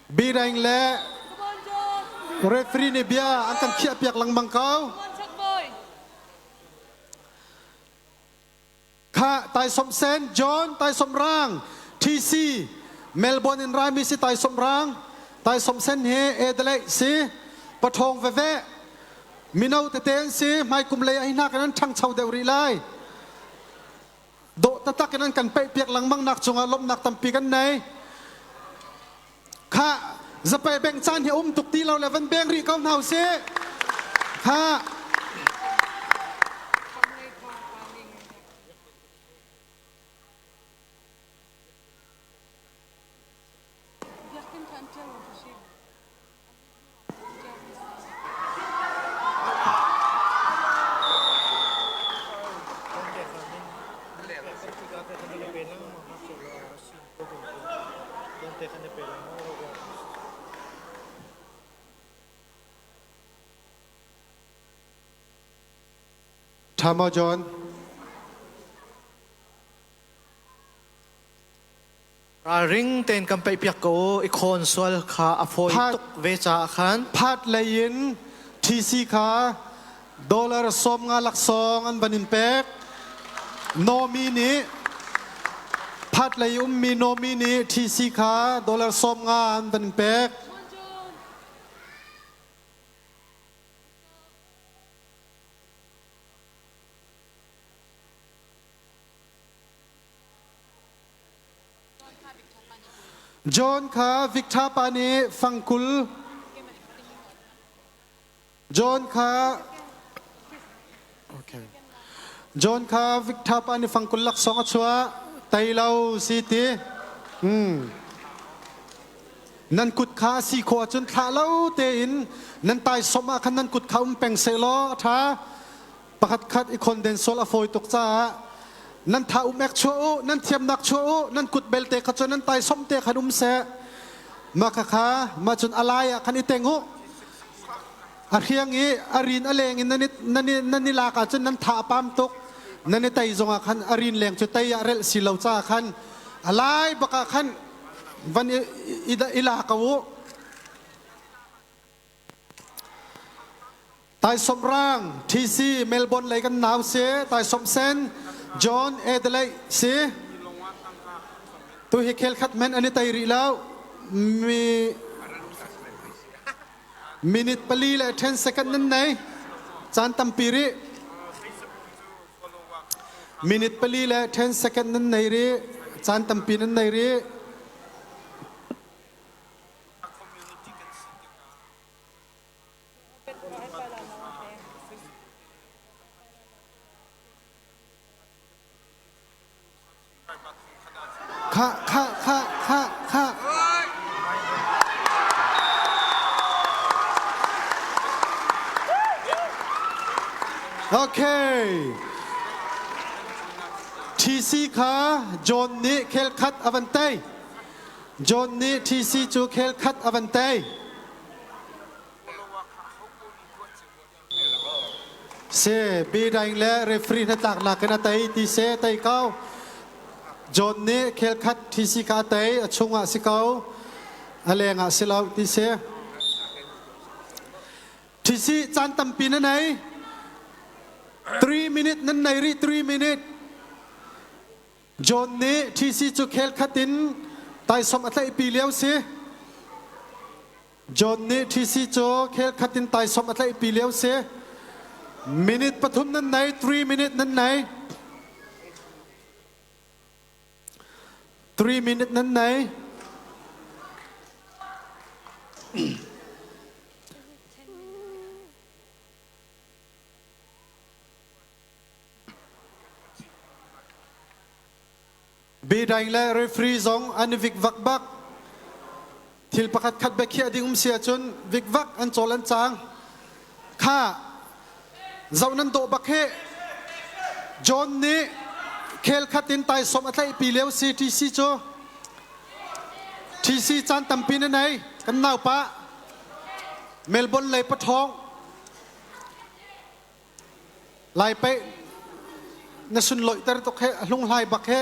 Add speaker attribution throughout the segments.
Speaker 1: Bireng le referee nih bia an kan khiah piak lengmang ko. Kha Taisom Sen, John Taisom Rang, TC Melbourne in raimi si Taisom Rang, Taisom Sen hi Adelaide si pathawng veve mino tete an si hmaikum lei ah hi hna kan an ṭhangcho deuh rih lai. Dawh taktak in an kan peih piak lengmang nak cungah lawmhnak tampi kan nei. Kha zapei beng caan hi um tuk ti lo le van beng rih ko hna usih. Kha Tha maw John?
Speaker 2: Ralring tein kan paihpiak ko u. I khawn sual kha a fawi tuk ve caah khan.
Speaker 1: Phat lei in TC kha dollar 50 laksawng an van in pek. Nomi nih phat lei ummi Nomi nih TC kha dollar 50 an van in pek. John kha Victor pa nih fangkul John kha okay. John kha Victor pa nih fangkul laksawng a chuah tei lo si ti hmm. Nan kut kha si khawh ahcun thlah lo tein nan taisawm ah khan nan kut kha um peng sehlaw a ṭha. Pakhat khat i khonden sual a fawi tuk caah nan tha um ek chuah u, nan thiamnak chuah u, nan kut belte kha cu nan taisawm te khan um seh. Mah khakha mah cun a lai ah khan i teng u. A hriang i a rin a leng in nan i, nan i, nan i lak ahcun nan tha a pam tuk. Nan i tei zongah khan a rin leng cu tei ah relh si lo caah khan a lai bak ah khan van i, i, i la ko u. Taisawm Rang, TC, Melbourne lei kan nau si, Taisawm Sen, John Adelaide si. Tu hi khel khat men an i tei rih lo. Mi minute pali le 10 second nan nei. Caan tampi rih. Minute pali le 10 second nan nei rih. Caan tampi nan nei rih. Kha kha kha kha kha. Okay. TC kha John nih khel khat a van tei. John nih TC cu khel khat a van tei. Se bidaing le referee hnatlaknak in a tei ti se tei ko. John nih khel khat TC kha a tei a chungah si ko a lengah si lo ti se. TC caan tampi na nei. 3 minute nan nei rih 3 minute. John nih TC cu khel khat in taisawm a tlaihpi lio si. John nih TC cu khel khat in taisawm a tlaihpi lio si. Minute pathum nan nei, 3 minute nan nei. 3 minute nan nei. Bidaing le referee zong an i vikvak bak. Thil pakhat khat biakhiah ding um si ahcun vikvak an cawl an cang. Kha zoh nan dawh bak hi. John nih khel khat in taisawm a tlaihpi lio si TC cu. TC caan tampi na nei. Kan naupa Melbourne lei pathawng Lai paih na sunlawihter tuk he a hlunghlai bak he.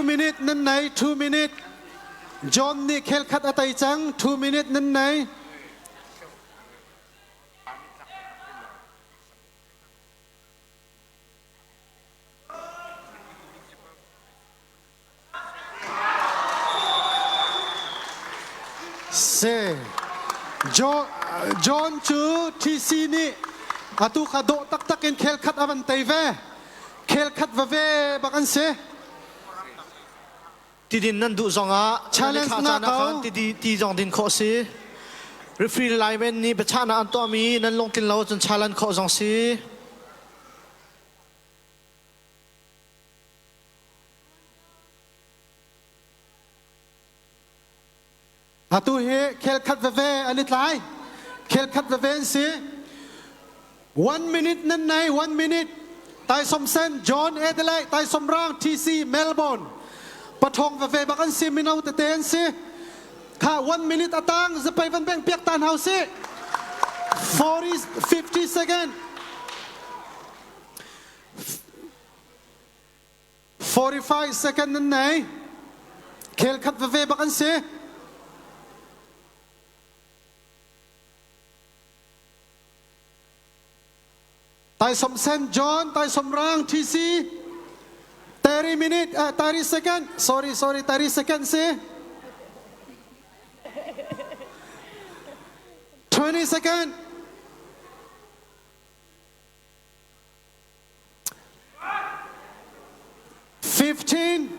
Speaker 1: minute nan nei 2 minute. John nih khel khat a tei cang 2 minute nan nei. Si. John cu TC nih atu kha dawh taktak in khel khat a van tei ve. Khel khat va ve bak an si.
Speaker 2: Tidin nan duh zongah
Speaker 1: challenge
Speaker 2: na ko. Ti zong din khawh si. Referee lineman nih biachahnak an tuahmi nan lungtlin lo cun challenge khawh zong si.
Speaker 1: Atu hi khel khat veve an i tlai. Khel khat veve an si. 1 minute nan nei, 1 minute. Tai Som Sen, John Adelaide, Tai Som Rang, TC, Melbourne. Pathong veve bak an si, mino tete an si. Kha 1 minute atang, zapai van beng piak tan hau si. 40, 50 second. 45 second nan nei. Khel khat veve bak an si. Tai Som Sen John, Tai Som Rang TC 30 minute, 30 second. Sorry, sorry, 30 second si. 20 second. 15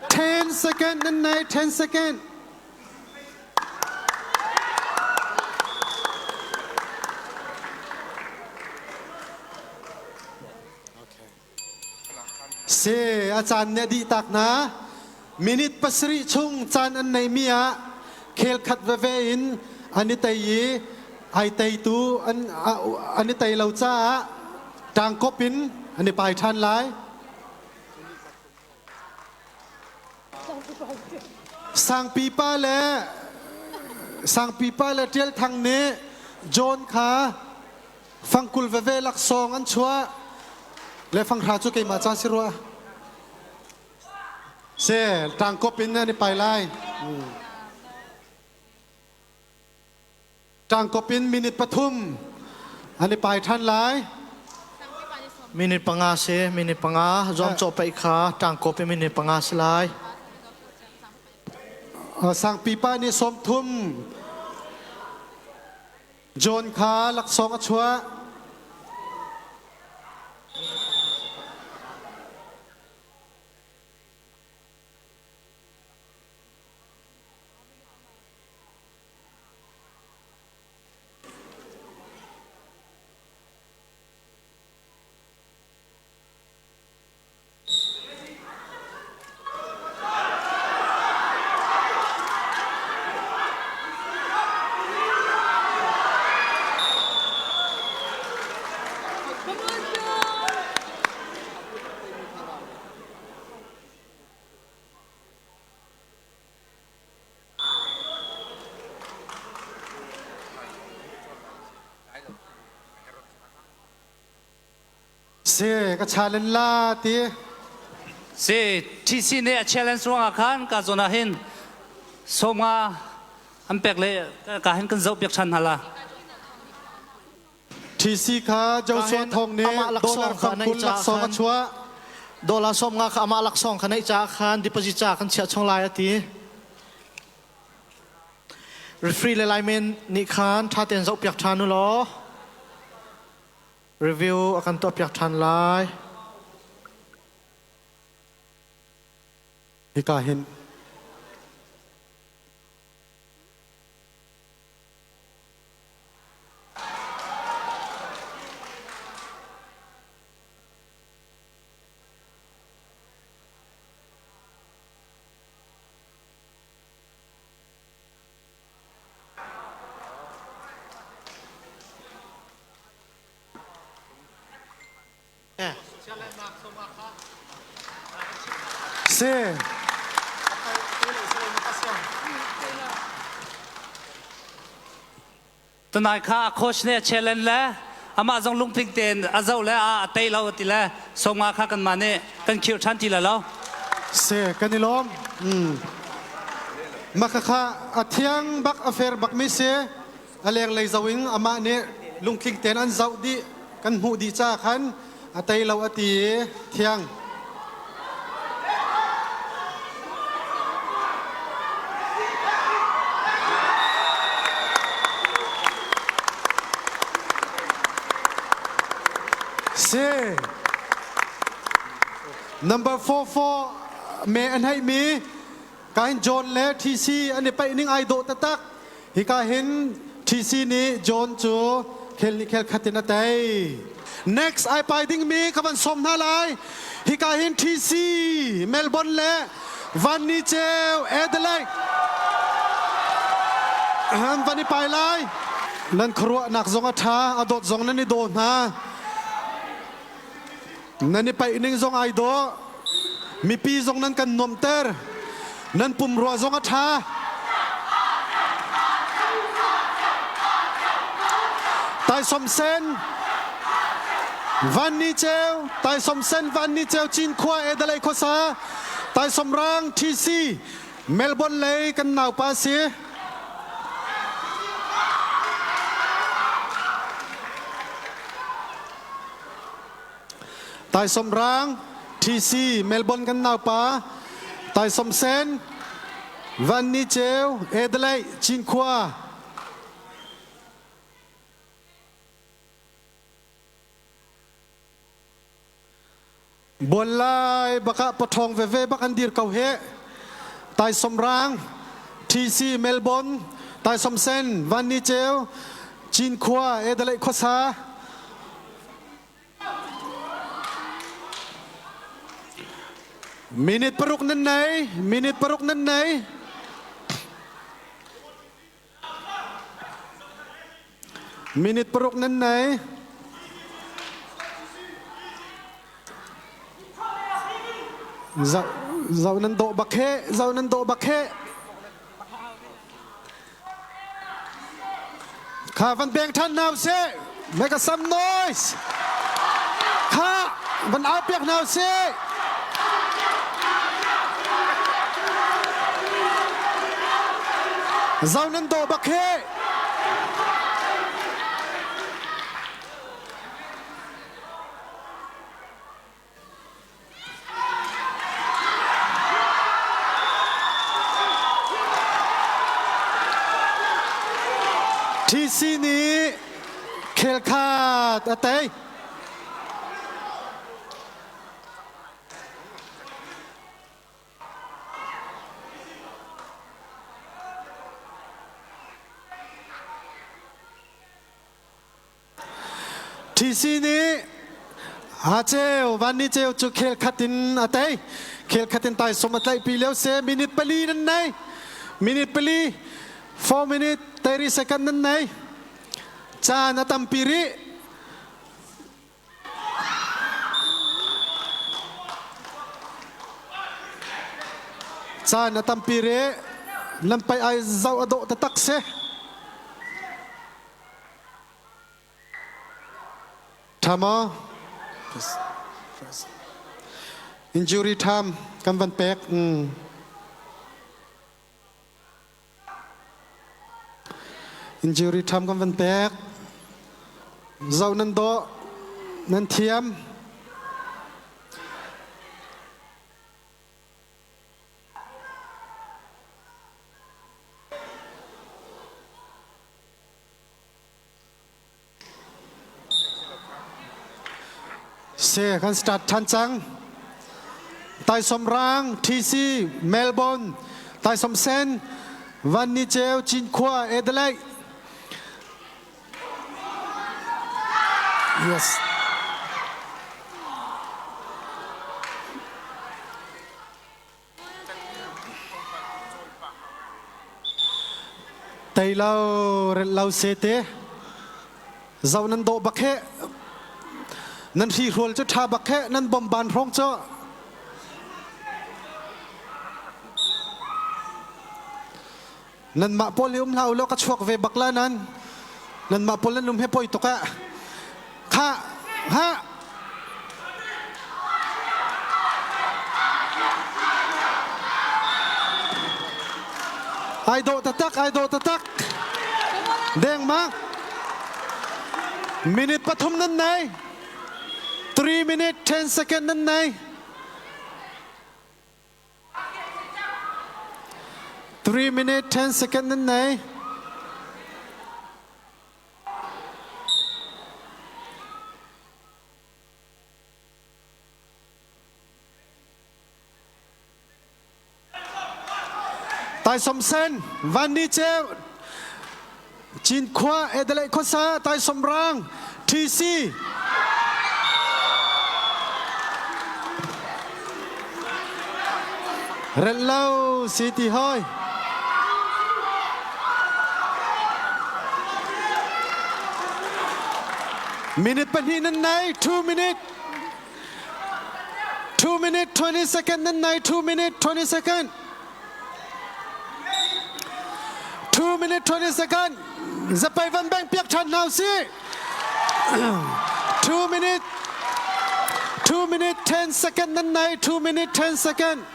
Speaker 1: 10 second nan nei 10 second Si a caan nih a dih tak hna. Minute 7 chung caan an neihmi ah khel khat veve in an i tei i ai teitu an an i tei lo caah ṭangkop in an i pai ṭhan lai. Sangpi pa le Sangpi pa le Ṭial Thang nih John kha Fangkul veve laksawng an chuah le fanghra cu keimah ca si rua. Se tangkop in an i pai lai. Tangkop in minute 3 an i pai ṭhan lai.
Speaker 2: Minute 5 si, minute 5 zuamcawh paih kha tangkop in minute 5 si lai.
Speaker 1: Sangpi pa nih 30 John kha laksawng a chuah. Si ka challenge la ti.
Speaker 3: Si TC nih a challenge ruangah khan ka zawn ah hin 50 an pek le ka hin kan zoh piak ṭhan hna la.
Speaker 1: TC kha Joshua Thong nih dollar 20 laksawng a chuah.
Speaker 2: Dollar 50 kha amah laksawng kha neih caah khan deposit ca kan chiah chung lai a ti. Referee le lineman nih khan ṭha tein zoh piak ṭhan u law. Review a kan tuahpiak ṭhan lai.
Speaker 1: Hika hin Si.
Speaker 3: Tunai kha a coach nih a challenge le Amah zong lungtling tein a zoh le a tei lo ti le 50 kha kanmah nih kan khirh ṭhan ti lai lo.
Speaker 1: Se kan i lawm. Mah khakha a thiang bak a fair bak mi si a lenglei zoh in amah nih lungtling tein an zoh dih kan hmuh dih ca khan a tei lo a ti i thiang. Si. Number 44 me an heih mi kain John le TC an i paih ning ai dawh taktak. Hika hin TC nih John cu khel nih khel khat in a tei. Next ai pai ding mi ka van sawm hna lai. Hika hin TC Melbourne le Van Ni Ceu Adelaide van i pai lai. Nan khuaruahnak zong a ṭha, a dawt zong nan i daw hna. Nan i paih ning zong ai dawh. Mipi zong nan kan nuamhter. Nan pumrua zong a ṭha. Taisom Sen, Van Ni Ceu, Taisom Sen, Van Ni Ceu, Cinkhua, Adelaide khuasa, Taisom Rang, TC, Melbourne lei kan naupa si. Taisom Rang, TC, Melbourne kan naupa, Taisom Sen, Van Ni Ceu, Adelaide, Cinkhua. Buallai bakah paṭhawng veve bak an dir ko heh. Taisom Rang, TC, Melbourne, Taisom Sen, Van Ni Ceu, Cinkhua, Adelaide khuasa. Minute 6 nan nei, minute 6 nan nei. Minute 6 nan nei. Zau zau nan dawh bak he, zau nan dawh bak he. Kha van beng than hna usih. Make a some noise. Kha van au piak hna usih. Zau nan dawh bak hi. TC nih khelkhat a tei. TC nih a ceu van ni ceu cu khel khat in a tei. Khel khat in taisawm a tlaihpi lio si. Minute 4 nan nei. Minute 4, 4 minute 30 second nan nei. Caan a tampi rih. Caan a tampi rih. Nan paih ai zoh a dawh taktak si. Ṭha maw? Injury time kan van pek. Injury time kan van pek. Zoh nan dawh, nan thiam. Se kan start ṭhan cang. Taisom Rang, TC, Melbourne, Taisom Sen, Van Ni Ceu, Cinkhua, Adelaide. Yes. Tei lo relh lo se te zo nan dawh bak he nan hrihrual cu ṭha bak he nan bomban hrawng cu nanmah pawl hi um hlah u law ka chuak ve bak la nan nanmah pawl nan um he poi tuk ah. Kha ha Ai dawh taktak, ai dawh taktak. Deng ma. Minute pathum nan nei. 3 minute 10 second nan nei. 3 minute 10 second nan nei. Taisom Sen, Van Ni Ceu, Cinkhua Adelaide khuasa Taisom Rang, TC. Relh lo si ti hoi. Minute pahnih nan nei, 2 minute. 2 minute 20 second nan nei 2 minute 20 second 2 minute 20 second zapai van bang piak than hna si 2 minute 2 minute 10 second nan nei 2 minute 10 second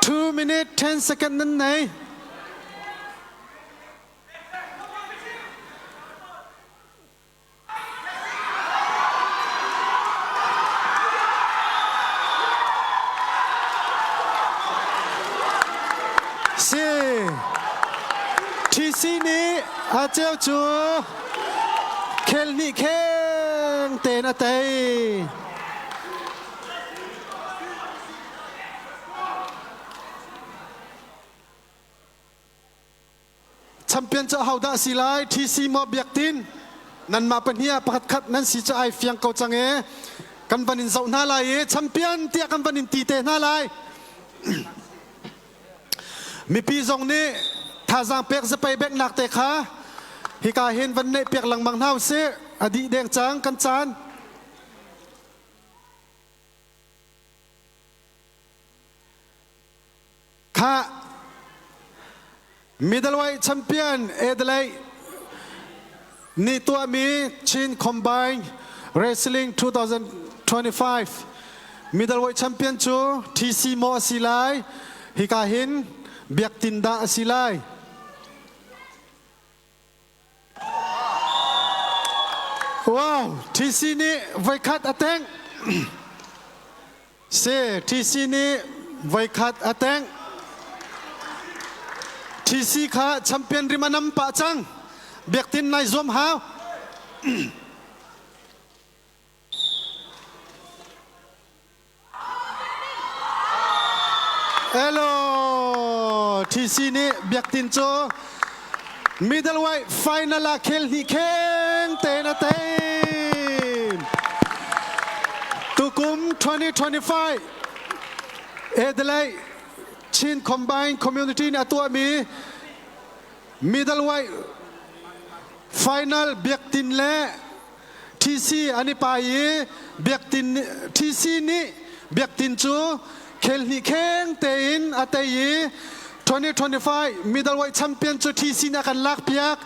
Speaker 1: 2 minute 10 second nan nei Si. TC nih a ceu cu khel hnih kheng tein a tei. Champion cu ahodah si lai? TC maw Biaktin? Nanmah pahnih ah pakhat khat nan si cu ai fiang ko cang e. Kan van in zoh hna lai i champion tiah kan van in ti te hna lai. Mipi zong nih thazaang pek zapei beknak te kha hika hin van neih piak lengmang hna usih. A dih deng cang kan caan. Khah Middleweight champion Adelaide nih tuahmi Chin Combined Wrestling 2025 Middleweight champion cu TC maw a si lai hika hin Biaktin dah a si lai. Wow, TC nih voikhat a tengh. Si, TC nih voikhat a tengh. TC kha champion rim a nam pah cang. Biaktin nai zuam hau. Hello, TC nih Biaktin cu middleweight final ah khel hnih kheng tein a tei. Tukum 2025 Adelaide Chin Combined Community nih a tuahmi middleweight final Biaktin le TC an i pai i Biaktin TC nih Biaktin cu khel hnih kheng tein a tei i 2025 middleweight champion cu TC nih a kan lak piak.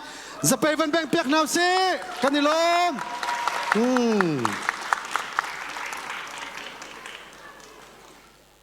Speaker 1: Zapei van beng piak hna usih. Kan i lawm. Hmm.